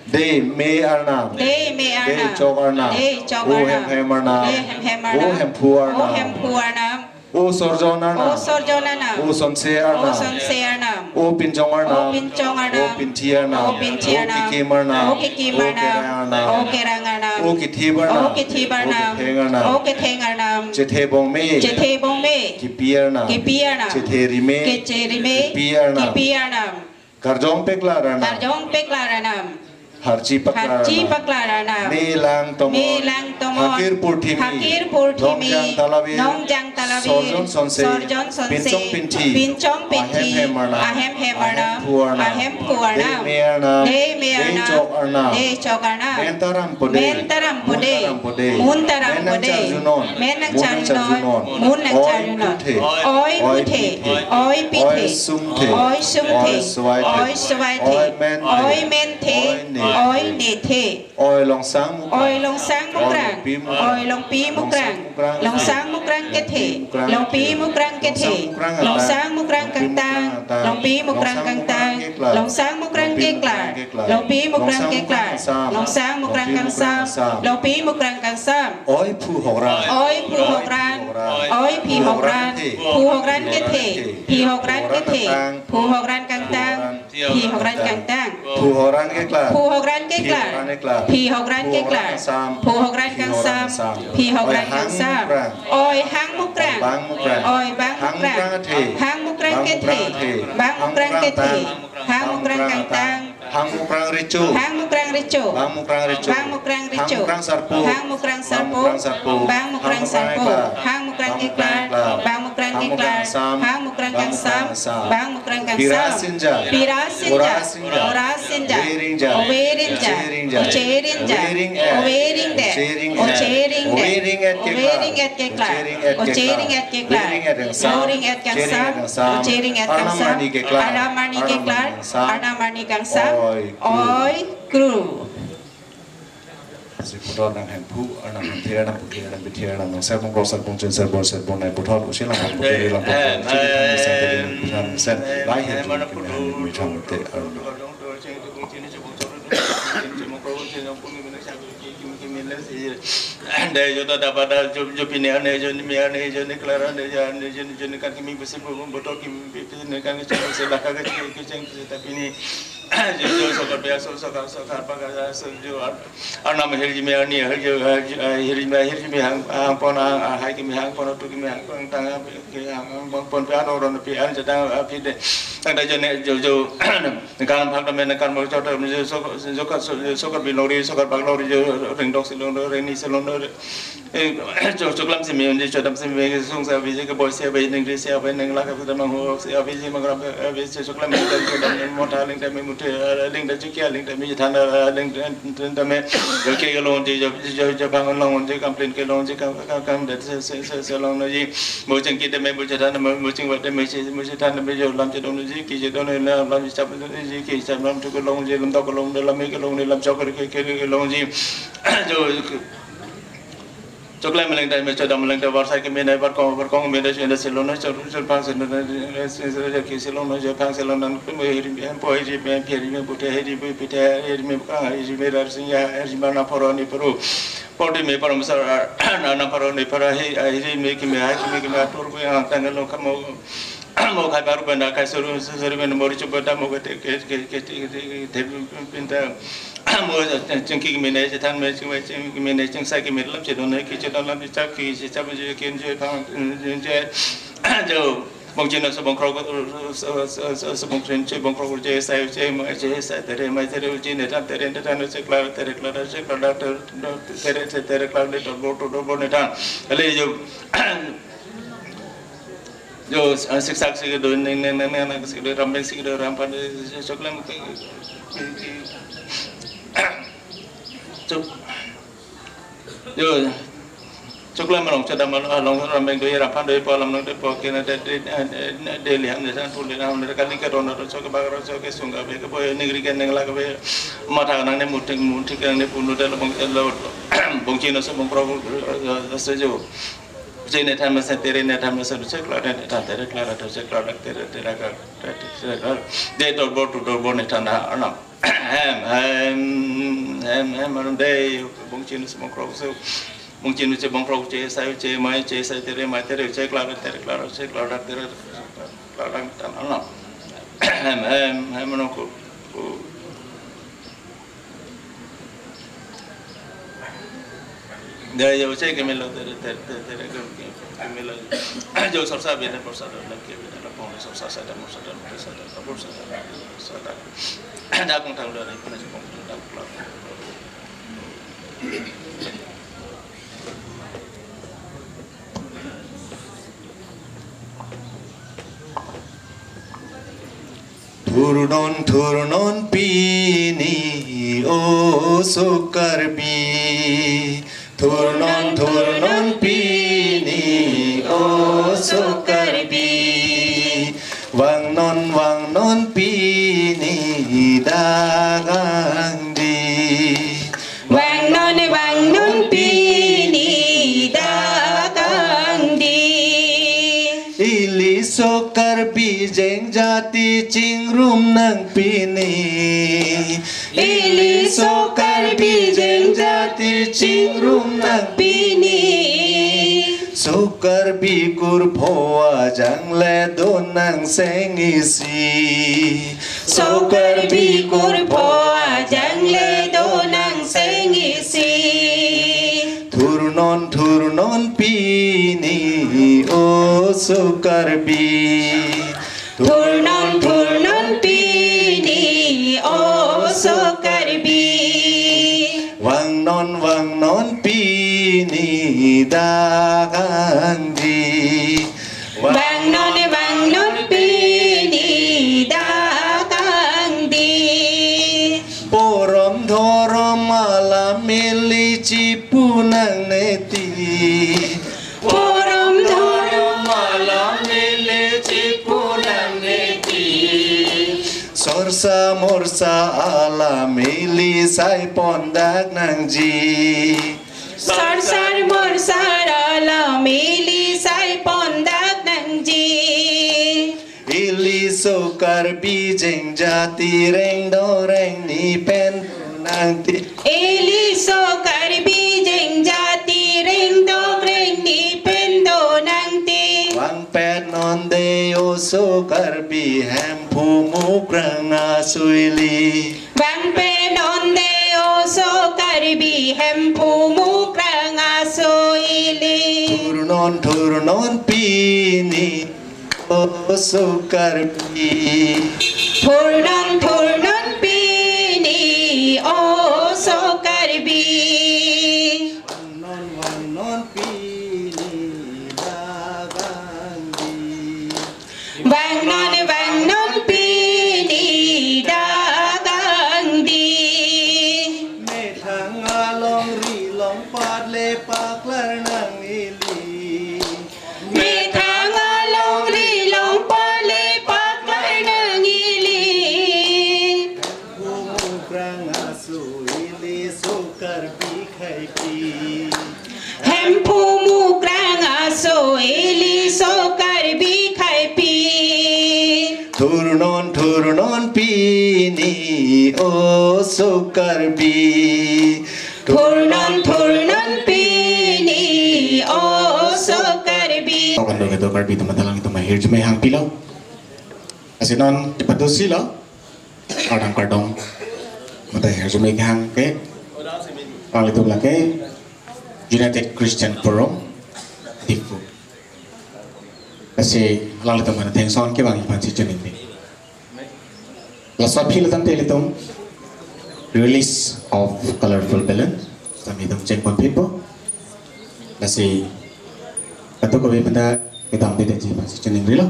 Dei me arnam. Dei me arnam. Dei chok arnam. Dei chok arnam. O hem hem arnam. Dei hem hem arnam. O hem phu arnam. O hem phu arnam. O sorjon arnam. O sorjon arnam. O sonse arnam. O sonse arnam. O Pinchong Arnam. O Pinchong Arnam. O Pinthi Arnam. O Pinthi Arnam. O Kikim Arnam. O Kikim Arnam. O Kerang Arnam. O Kerang Arnam. O Kithip Arnam. O Kithip Arnam. O Ketheng Arnam. O Ketheng Arnam. Chethe Bongme. Chethe Bongme. Kipi Arnam. Kipi Arnam. Chethe Rime. Chethe Rime. Kipi Arnam. Kipi Arnam. Karjong Peklar Arnam. Karjong Peklar Arnam. Harchi Paklar Harchi Arnam. Paklar Arnam. Melang Tomon. Melang Tomon. Hakir Purthimi. Hakir Purthimi. Nongjang Talavir. Nongjang Talavir. Sorjon Sonse. Sorjon Sonse. Pinchong Pinthi. Pinchong Pinthi. Ahem Hem Arnam. Ahem Hem Arnam. Ahem Phu Arnam. Ahem Phu Arnam. Dei Me Arnam. Dei Me Arnam. Dei Chok Arnam. Dei Chok Arnam. Mentaram Pode. Mentaram Pode. Muntaram Pode. Muntaram Pode. Menang Charjunon. Menang Charjunon. Menang Charjunon. Oi Charjunon. Puthe. Oi Oi Puthe. Puthe. Oi Pithe. Oi Sumthe. Oi Sumthe. Oi Suvaithe. Oi Suvaithe. Oi Menthe. Oi Menthe. Oi Nethe. Oi Nethe. Oi Longsang Mukrang. Oi Longsang Mukrang. Oi Longpi Mukrang. Oi Longpi Mukrang. Longsang Mukrang Kethe. Longsang Mukrang Kethe. Longsang Mukrang Kethe. Longsang Mukrang Kangtang. Longpi Mukrang Kangtang. Longsang Mukrang Keklar. Longsang Mukrang Keklar. Longpi Mukrang Keklar. Longsang Mukrang Kangsam. Longpi Mukrang Kangsam. Oi Phu Hokran. Oi Phu Hokran. Oi Phi Hokran. Phu Hokran Kethe. Phi Hokran Kethe. Phu Hokran Kangtang. Phi Hokran Kangtang. Phu Hokran Keklar. Phu Hokran Keklar. Phi Hokran Keklar. Phu Hokran Kangsam. Phu Hokran Kangsam. Phi Hokran Kangsam. Oi Hang Mukrang. Oi Bang Mukrang. Oi Bang Mukrang. Hang Mukrang Kethe. Hang Mukrang Kethe. Bang Mukrang Kethe. Bang Mukrang Kangtang. Hang Mukrang Recho. Hang Mukrang Recho. Bang Mukrang Recho. Bang Mukrang Recho. Hang Mukrang Sarpo. Hang Mukrang Sarpo. Bang Mukrang Sarpo. Bang Mukrang Sarpo. Hang Mukrang Keklar. Bang Mukrang Keklar. Hang Mukrang Kangsam. Hang Mukrang Kangsam. Bang Mukrang Kangsam. Pira Sinja. Pira Sinja. Ora Sinja. Ora Sinja. Ove Ringjang. Ove Ringjang. Uche Ringjang. Uche Ringjang. Ove Ringjang. Ove Ringjang. Uche Ringjang. Uche Ringjang. Ove Ringjang Keklar. Ove Ringjang Keklar. Uche Ringjang Keklar. Uche Ringjang Keklar. Ove Ringjang Kangsam. Uche Ringjang Kangsam. Uche Ringjang Kangsam. Arnam Arni Keklar. Arnam Arni Keklar. Arnam Arni Kangsam. Oi Kru. Oi Kru. Si puthot nang Hemphu, Arnam Hemphe, Arnam Puthe, Arnam Pithe, Arnam Nang Serbong Krok Serbong Chin Serbong Serbong Nai puthot, usi lang puthe, lang puthe, Chin Serbong Serbong Serbong Nai, Hemphu, Hemphu, Hemphu, Hemphu, Hemphu, Hemphu, Hemphu, Dei jo ta daba da jo, jo pine ane jo ni me ane jo ni klar ane jo ane jo ni jo ni kan kimi besi bo bo to kimi besi ne kan kimi se laka ke ke ke cheng se ta pini jo jo sokar be so sokar sokar pa ka so jo ar, Arnam hirjume ani hirju hirjume hirjume hang hang pon hang hai kimi hang pon tu kimi hang pon tang ke hang hang pon pon pe ano ron pe an jadang api de tang da jo ne jo jo Kan phak tame ne kan mo chot tame jo sok sok sok sok bilori sok bak lori jo ring dok silong ring ni silong. Eh, chok choklam simi unji chodam simi sung sa biji ke boy se bai ning ri se bai ning la ka pita mang ho se biji mangram biji choklam ning dan chodam ning motha ling tame muthe ling dan chikia ling tame than ling dan tame jo ke long ji jo jo jo bang long ji complain ke long ji kam kam kam de se se se se long ji. Mo cheng ki tame mo chethan mo mo cheng wa tame se mo chethan tame jo lam chedong ji ki chedong ne lam chap ji ki chap lam thu ke long ji lam dok ke long de lam me ke long ne lam chok ke ke ke long ji. Jo choklam leng tame chodam leng tame varsai ke me nai bar kong bar kong me da chenda se long na chok chok pang se na se se ki se long na jo pang se long nan me hiri me po hiri me phiri me puthe hiri me pithe hiri me kang hiri me rar sing ya hiri me na poro ni poro. Podi me param sar na na paro ne para hi hi me ki me ha ki me ki me atur ko yang tang lo kamo mo khai baru benda kai suru suru benda mori chuba ta mo ke ke ke ke ke pinta mo chingki me ne chethan me ching me ching me ne ching sai ki me lam chedon ne ki chedon lam chak ki chak je ken je pang je jo Bongchino Subongkrok Subongchino Subongkrok je sai je mai je sai tere mai tere je ne than tere ne than je klar tere klar je klar tere tere tere klar ne dor bor dor bor ne than. Ale jo jo siksak sik do ne ne ne ne sik do ram sik do ram pan choklem chok Yo, choklam along chodam along ram beng do ye ram phan do ye po lam nang do po ke na de de de li ham ne san pun de na ham ne kali ke ron ron chok bak ron chok ke sung ka be ke boy ningri ke neng la ke be matha nang ne muting muting ke nang ne pun do de lo bong lo Bongchino Subongkrok se jo. Je ne than ma se tere ne than ma se chok la ne than tere klar than chok la tere tere ka de dor bor tu dor bor ne than na anam. Hem, hem, hem, hem, arum dei, Bongchino Subongkrok so, Bongchino Subongkrok che, sai che, mai che, sai tere, mai tere, che klar, tere klar, che klar, tere klar, tan anam. Hem, hem, hem, no ko, ko. Dei jo che kemelo, tere, tere, tere, tere, ke, ke, kemelo. Jo sarsa bina, porsa do, lake bina, lapong sarsa, sada, morsa do, ke, sada, porsa do, sada. Da kong thang do, ne, kona si kong thang do, klak. Thurnon, thurnon pini oso Karbi. Thurnon, thurnon pini oso Karbi. Vangnon, vangnon pini dak angdi. Vangnon, vangnon pini dak angdi. Iliso Karbi Jengjati chingrum nang pini. Iliso Karbi Jengjati chingrum nang pini. So Karbi kurpho ajang le do nang seng isi. So Karbi kurpho ajang le do nang seng isi. Thurnon, thurnon pini oso Karbi. Thurnon, thurnon pini oso Karbi. Vangnon, vangnon pini dak angdi. Vangnon, vangnon pini dak angdi. Porom dhorom alam ili chipu nang neti. Porom dhorom alam ili chipu nang neti. Sorsa morsa alam ili sai pon dak nangji. Sorsa morsa alam ili sai pon dak nangji. Iliso Karbi Jengjati reng do reng ni pen do nangti. Iliso Karbi Jengjati reng do reng ni pen do nangti. Vangpet non dei oso Karbi Hemphu Mukrang aso ili. Vangpet non dei oso Karbi Hemphu Mukrang aso ili. Thurnon, thurnon pini oso Karbi. Thurnon, thurnon pini oso Karbi. Vangnon, vangnon pini dak angdi. Vangnon, vangnon pini dak angdi. Methang alongri longpat le paklar nang ili. Methang alongri longpat le paklar nang ili. Hemphu Mukrang aso iliso Karbi khaipi. Hemphu Mukrang aso iliso Karbi khaipi. Thurnon, thurnon pini oso Karbi. Thurnon, thurnon pini oso Karbi. Okan do kedo Karbi atum alang itum ahirjume hangpilo. Lasi non chepatu silo. Kardom kardom. Mate ahirjume kehang ke. Alanglitum lake United Christian Forum, Diphu. Lasi alanglitum aphan thanks on kevang aphansi choningri. Laso aphi lo tangte ilitum release of colorful balloon. Sami itum cheng pon pinpo. Lasi katu kave penta kedam dede ji aphansi choningrilo.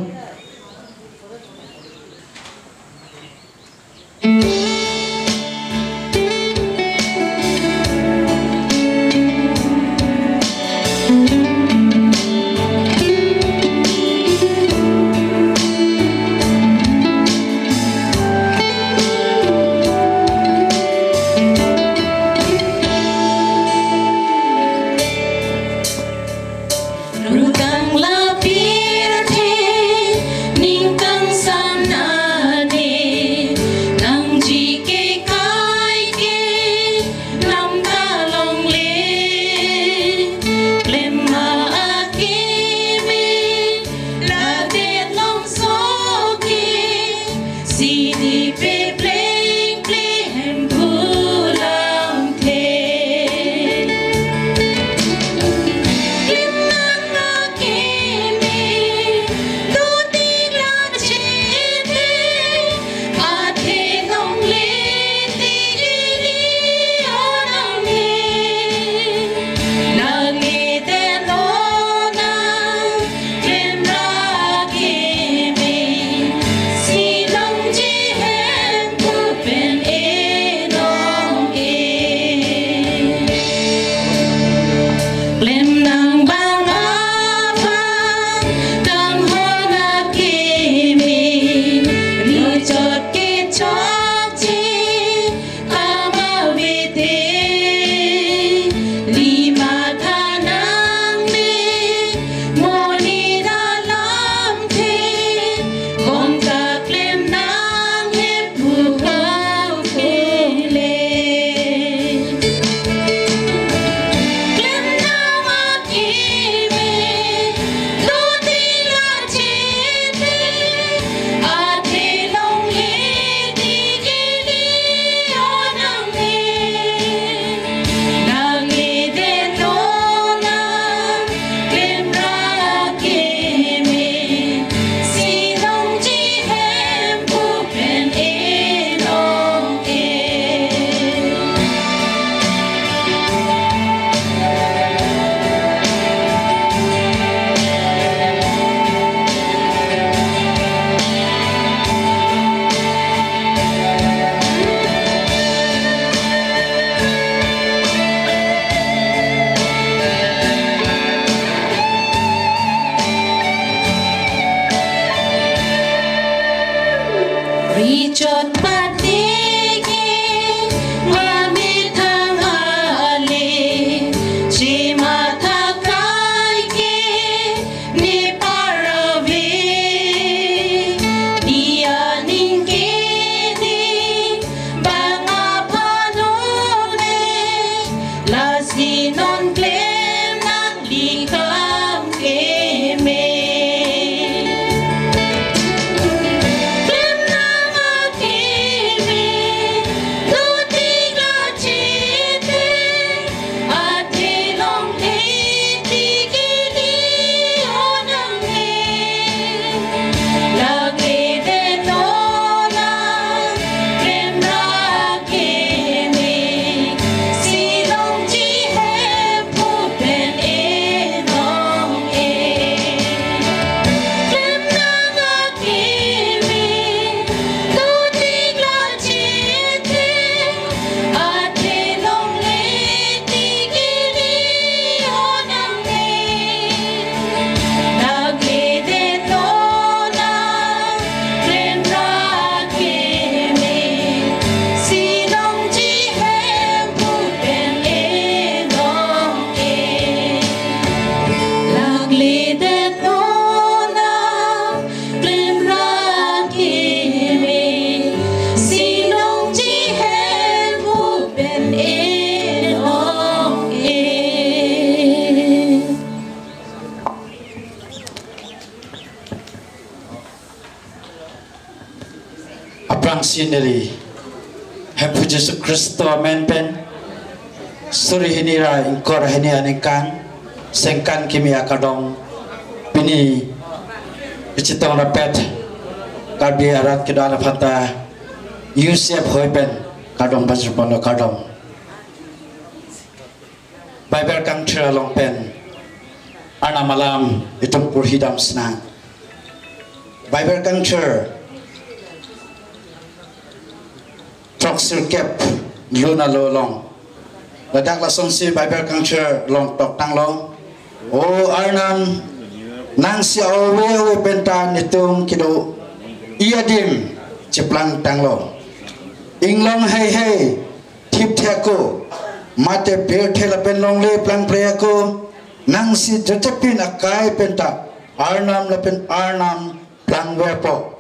Rutang la pirthe Non klem nangli kam keme. Klem nang akeme, dotik la chete, athe longle tik ili onang e. Lake de nona, klem nang akeme, si longji Hemphu pen enong e. Klem nang akeme, dotik la chete, athe longle tik ili onang e. Lake de nona, klem nang akeme, si longji Hemphu pen enong e. Lake de nona, klem nang akeme, si longji Hemphu pen enong e. Aphrangsi neli Hemphu Jisu Khristo amen pen suri hini ra ingkoi ra hini aningkan Sengkan Kimi akardom pini kachetong rapet Karbi arat kedo-an aphanta U C F hoi pen kardom pajirponlo, kardom. Bible kangthir along pen Arnam alam itum porhi dam sinang. Bible kangthir throksirkep lun alo along. Ladak lasonsi Bible kangthir along toktanglo. O Arnam, nangsi ove ove penta netum kedo-i adim cheplangtanglo. Inglong heihei thipthe ako, mate pirthe lapen longle plangpre ako, nangsi jotepin akai penta Arnam lapen Arnam plangverpo.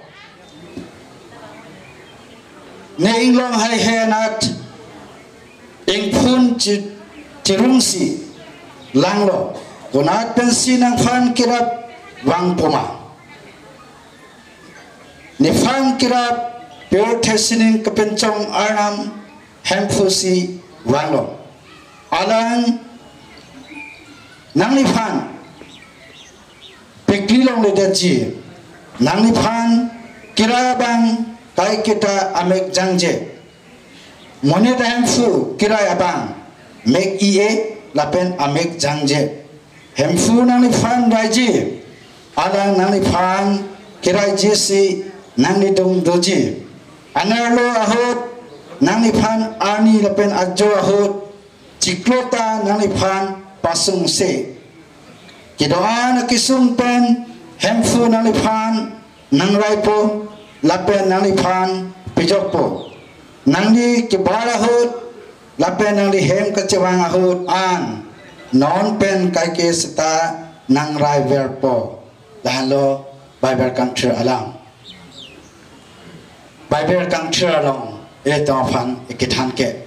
Ne inglong heihei anat ingphun chi-, chirungsi langlo, konat pensi nangphan kerap vangpo ma? Nephan kerap pirthe sining kepinchong Arnam Hemphu si vanglo. Alang nangliphan pekli longledetji, nangliphan kerai abang kaiketa amek jangje. Monit ahemphu kerai abang mek i-e lapen amek jangje. Hemphu nangliphan raiji, alang nangliphan keraiji si nanglidung doji. Anerlo ahut nangliphan arni lapen ajo ahut chiklo ta nangliphan pasungse. Kedo-an akesung pen Hemphu nangliphan nangraipo lapen nangliphan pejokpo. Nangli kebar ahut lapen nangli hem kachevang ahut an non pen kaike seta nangraiverpo. Lahenlo Bible kangthir alam. Bible kangthir along ilitum aphan ikethan ke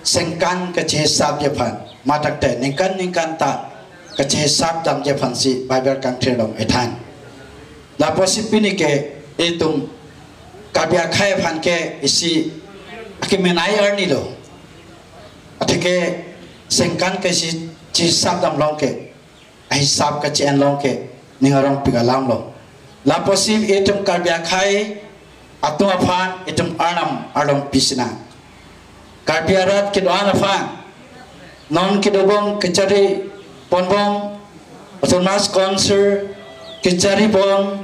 sengkan kachehisapji aphan, matak te ningkan ningkan ta kachehisap damji aphansi Bible kangthir along ithan. Lapusi pini ke ilitum Karbi akhei aphan ke isi akemenei arni lo. Atheke sengkan ke isi chehisap damlong ke, ahisap kache-en long ke ning arongpik alam lo. Lapusi itum Karbi akhei atum aphan itum Arnam arlong pisinang. Karbi arat kedo-an aphan non kedobom kechari ponbom, Autonomous Council kecharibom,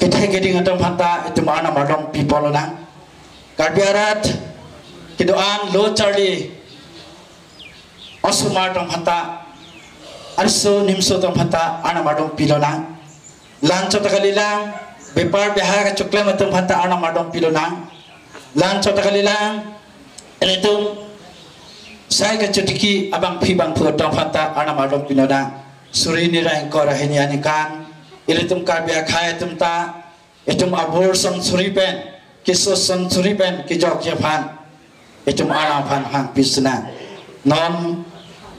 kethe keding atum aphanta itum Arnam arlong piponlonang. Karbi arat kedo-an lo charli osomar atum aphanta, arso nimso atum aphanta Arnam arlong pilonang. Lan chot kalilang, bepar beha kachoklem atum aphanta Arnam arlong pilonang. Lan chot kalilang, ilitum sai kachotiki abangpi bangphu atum aphanta Arnam arlong pilonang. Suri ni ra ingkoi ra hini aningkan ilitum Karbi akhei atum ta itum abur son suri pen, keso son suri pen kejokji aphan itum Arnam aphan hangpi sinang. Non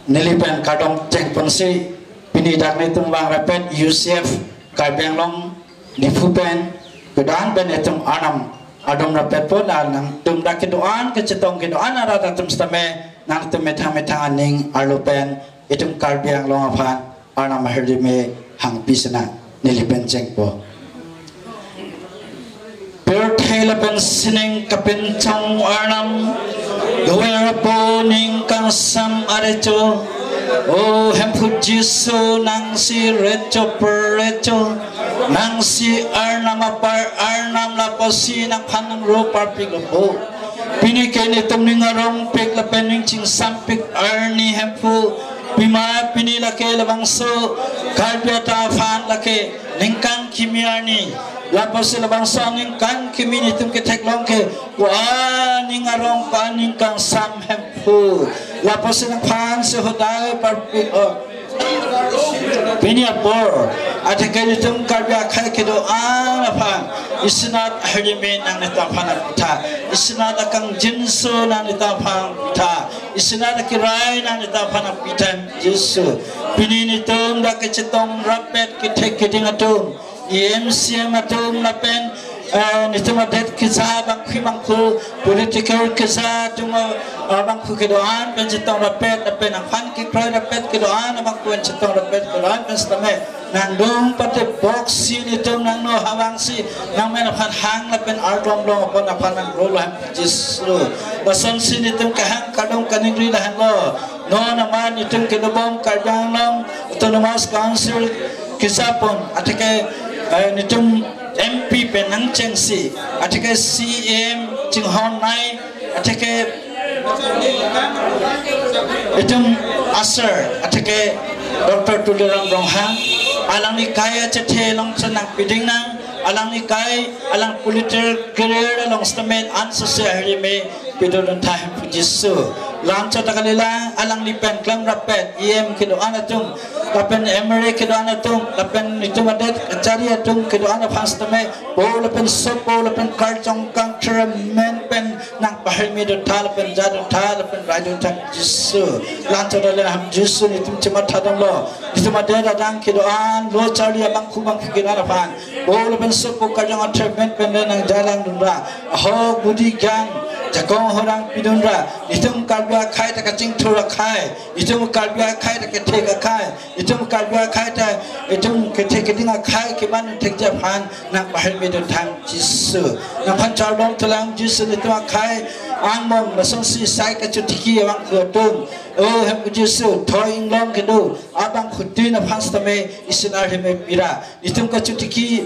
neli pen kardom chengponsi pini dak netum vang rapet U C F Karbi Anglong Diphu pen kedo-an pen netum Arnam adom rapet pon, nangtum dak kedo-an kechetong kedo-an arat atum sitame nangtum methang methang aning arlo pen itum Karbi Anglong aphan Arnam ahirjume hangpi sina neli pen chengpo. Pirthe lapen sining kapinchong Arnam, dover po ning kangsam arecho. O Hemphu Jisu, nangsi recho precho, nangsi Arnam apar Arnam, lapusi nangphan nangro parpiklo po. Pini ke netum ning arongpik lapen ning chingsampik arni Hemphu. Pima pini lake labangso Karbi ata aphan lake ningkan kimi arni. Lapusi labangso ningkan kimi netum ketheklong ke ko-an ning arong, ko-an ning kangsam Hemphu. Lapusi nangphan si hodai parpik, oh. Pini apor, atheke netum Karbi akhei kedo-an aphan isinat ahirjume nang netum aphan nangpitha, isinat akangjinso nang netum aphan nangpitha, isinat akirai nang netum aphan nangpitha Jisu. Pini netum dak kechetong rapet kethek keding atum, E M C M atum lapen, eh, netum adet keja abangphu abangphu, political keja atum, eh, abangphu kedo-an pen chetong rapet, lapen nangphan kekroi rapet kedo-an abangphu pen chetong rapet kedo-an pen sitame nangdung pate box si netum nangno havang si nangmen aphan hang lapen ardom long apon aphan nangrolo Hemphu Jisu. Lasonsi netum kehang kardom kaningri lahenlo. Non amat netum kedobom Karbi Anglong Autonomous Council kejapon, atheke, eh, netum M P pen nangchengsi, atheke C E M chinghon nai, atheke itum asar, atheke Doctor Tuliram Ronghang, alangli kai achethe along si nangpiding nang, alangli kai, alang political career along sitame ansose ahirjume pidun tha Hemphu Jisu. Lanchot ta kalilang, alangli pen klem rapet, E M kedo-an atum, lapen M L A kedo-an atum, lapen netum adet kachari atum kedo-an aphan sitame, po lapen sopo lapen karjong kangthir amen pen nangpahirmi dun tha, lapen ja dun tha, lapen rai dun tha Jisu. Lanchot ta kalilang Jisu, netum chematha damlo. Netum adet adang kedo-an, lo charli abangphu abangphu kedo-an aphan, po lapen sopo karjong kangthir amen pen le nangjalang dun ra. Ahok budi gyan, jakong horang pidun ra. Netum Karbi akhei ta kachingthur akhei, netum Karbi akhei ta kethek akhei, netum Karbi akhei ta itum kethek keding akhei keman thekji aphan nangpahirmi dun tha Jisu. Nangphan chardom thulang Jisu, netum akhei angbong lasonsi sai kachotiki abangphu atum, o Hemphu Jisu, thoi inglong kedo abangphutin aphan sitame isinat ahirjume pira. Netum kachotiki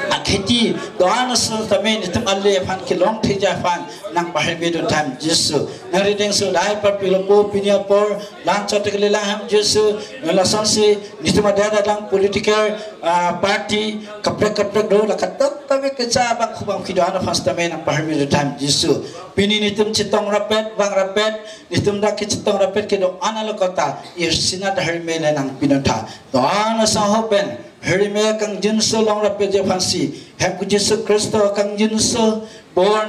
akheti do-an asar tame netum ale aphan kelong thekji aphan nangpahirmi dun tha Jisu. Nangrideng si hodai parpiklo po pini apor. Lanchot ta kalilang Hemphu Jisu, lasonsi netum adet adang political, ah, party kaprek kaprek do, la katok kave keja abangphu abangphi do-an aphan sitame nangpahirmi dun tha Jisu. Pini netum chetong rapet, vang rapet, netum dak kechetong rapet kedo-an alokote isinat ahirjume le nangpidun tha. Do-an asangho pen ahirjume kangjinso long rapetji aphansi, Hemphu Jisu Khristo kangjinso, bor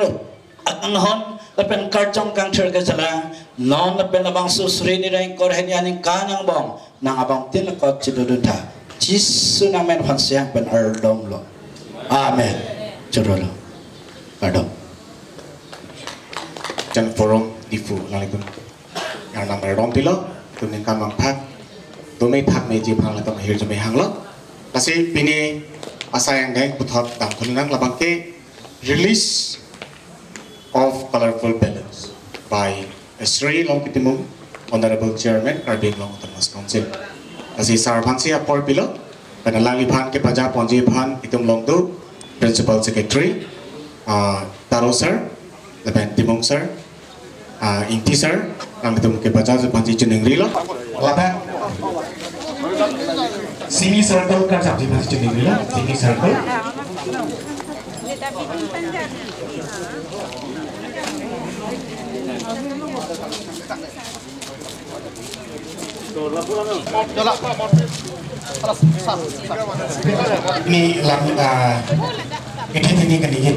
akanghon lapen karjong kangthir kejalang, non lapen labangso suri nireng kor heni aningkan angbong nang abangtin kot chedodun tha. Jisu nangmen aphan siang pen ardomlo. Amen. Chorolo. Kardom. Jan Forum Diphu nanglitum Arnam ardom pilo, itum ningkan vangphak, dome thak meji aphan latum ahirjume hanglo. Lasi pini asai angdeng puthot damthu nang, labang ke release of colorful balloons by Shri Longki Timung, Honorable Chairman, Karbi Anglong Autonomous Council. Lasi sar aphansi apor pilo, pen alangliphan kepaja ponji aphan itum along do Principal Secretary, ah, Taro Sir, lapen Timung Sir, ah, Ingti Sir, nangtum kepaja aphansi chiningrilo. Lapen Simi Circle kachamji aphansi chiningrilo, Simi Circle. Ini lam, ah, ini, ini, ini, ini.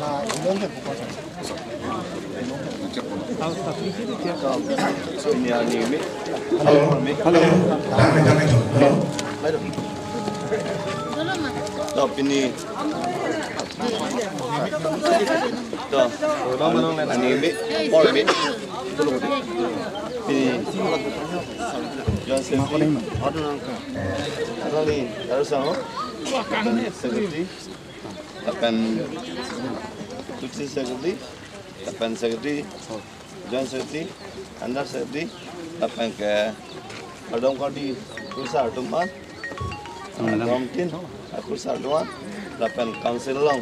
Hello. Hello. Dame, dame, hello. To, pini. To, ani mi, por mi. Pini. Joint Secretary. Asal ni, harus sama. Secretary. Lapen Deputy Secretary, lapen Secretary, Joint Secretary, Under Secretary, lapen ke kardom kardi akursar atum aphan, kardom tin akursar atum aphan, lapen Council along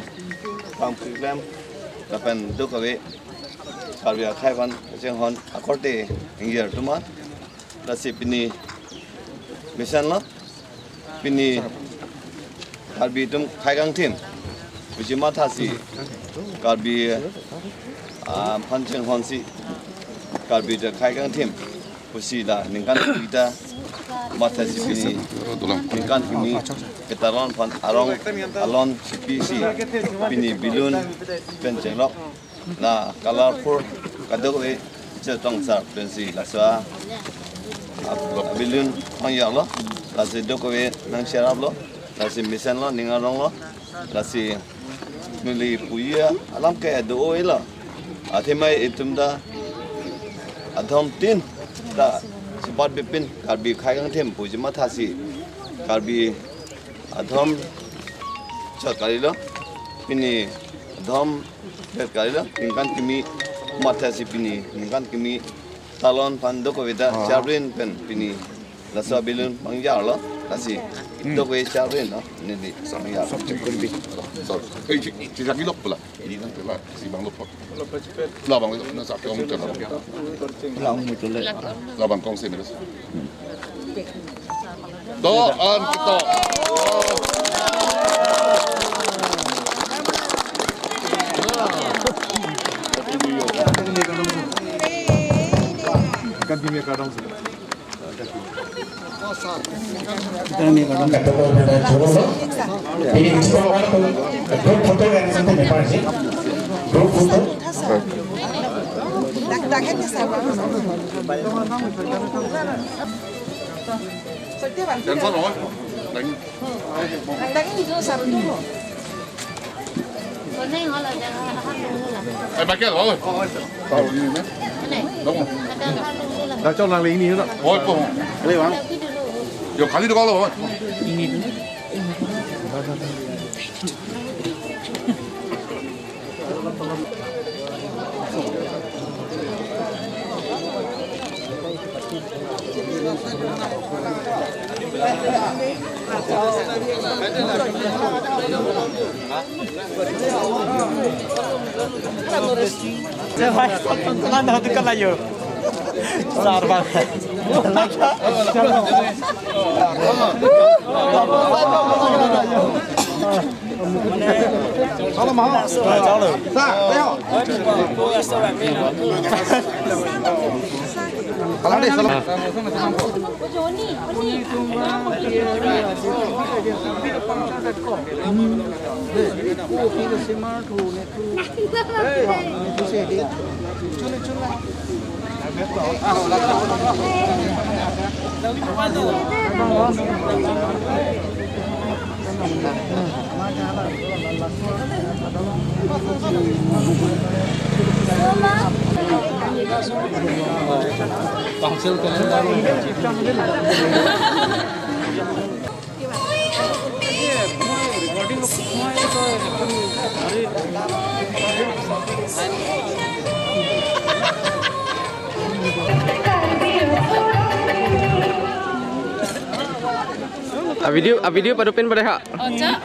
pangpiklem, lapen duk ave Karbi akhei aphan chenghon akorte ingjir atum aphan, lasi pini mesenlo. Pini Karbi atum khei kangthim pusi mathasi Karbi, ah, aphan chenghonsi Karbi ta khei kangthim pusi la ningkan kita mathasi pini ningkan kimi ketalon aphan arong alon sipisi pini balloon pen chenglok. La colorful kadokave chetong sar pensi laso a, a, balloon pangjaklo, lasi dokave nangcheraplo, lasi mesenlo, ning aronglo, lasi neli puji alam ke do-oi lo. Athema itum ta adhom tin ta subat bipin Karbi khei kangthim puji mathasi Karbi adhom chot kalilo, pini adhom bet kalilo, ningkan kimi mathasi pini ningkan kimi talon aphan dokave ta, ah, chaprin pen pini laso balloon pangjaklo, lasi dokave chaprin lo, neli pangjaklo. Sorry. Eh, ci-, ci-, lagi lok pula. Ini kan pula, si bang lok. Labang na sa kong chalo. Labang kong se meres. To an to. Kan bimi kadang se. Ini cuma orang tu, dua foto yang satu ni, Pak Haji. Dua foto. Dan sana, oh. Eh, pakai apa? Tahu ini, nah. Dong. Dah cakap nang ini, tak? Oh, itu. Ini, Bang. Yo, kali itu kalau, Bang. Ini. Council calendar. A video, a video padopin pada ha. Ocha.